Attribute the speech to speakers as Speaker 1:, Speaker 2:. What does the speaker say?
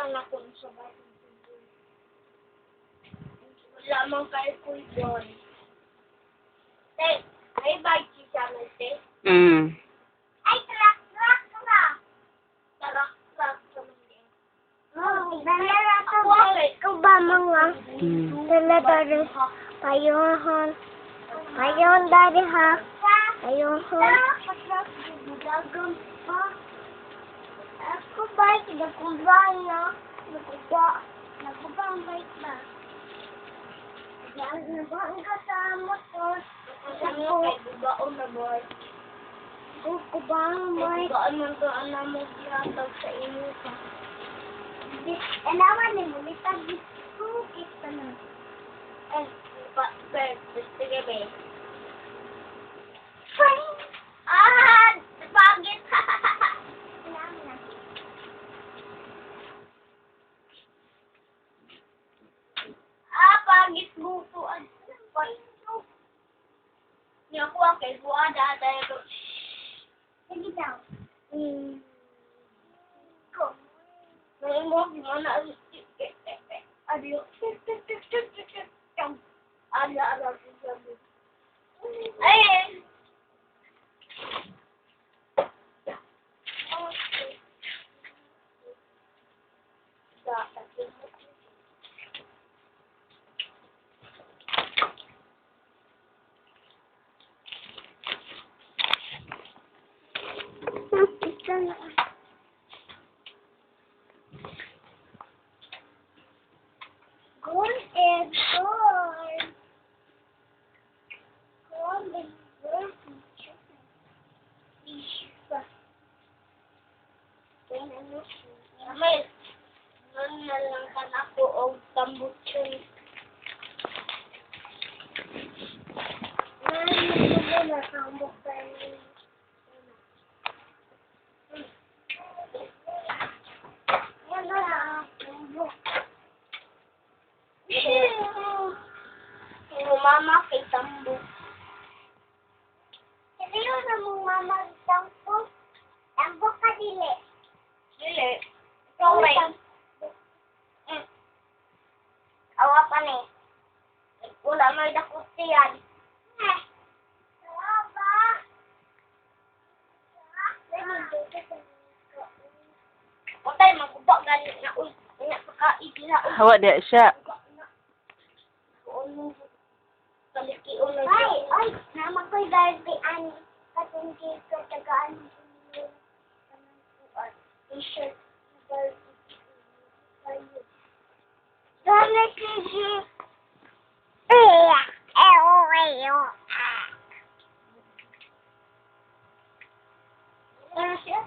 Speaker 1: Butang na ko sa bagong. Wala man kay Kuy Bon. Te, ay bike si Samuel, te. Ay, truck, truck na. Truck, truck sa mga.
Speaker 2: Ko ba mga dala dari payonhon. Payon dari ha. Payonhon. Ako bike, nakuba na. Nakuba. Nakuba ang bike ba? Nakuba ang kasama ko.
Speaker 1: Sabi ko, kay bubaon na boy.
Speaker 2: Nakuba ang
Speaker 1: Kay
Speaker 2: bike.
Speaker 1: bubaon man to ang namo gihatag sa imo ka.
Speaker 2: Alawan ni mo, litag bisukit pa na.
Speaker 1: Eh, pa, per, sige be. Ah, pagit.
Speaker 2: Alawan na.
Speaker 1: Ah, pagit butuan. Niya ko ang kay buada tayo.
Speaker 2: Sige daw.
Speaker 1: Ko. May mo mana adio. Ala ala. Ay.
Speaker 2: Ito na. Gold and gold. Gold and gold.
Speaker 1: May nun na lang kan ako og tambutson. Yung mama kay tambo.
Speaker 2: Seryoso mong mama tampo? Tampo ka dili.
Speaker 1: Dili. Ikaw may. Awa pa ni. Wala may dakot siyan.
Speaker 2: Eh. Baba.
Speaker 1: Patay maguba gani na uy. Nya pakaigi na uy.
Speaker 3: Hawa diya siya.
Speaker 1: Kalikion na.
Speaker 2: Ay, ay, nama ko'y Barbie ani. Katong ko tagaan ko t-shirt na Barbie. Dami sige. Eh, eh, oh, eh, oh, ah.
Speaker 1: Ano siya?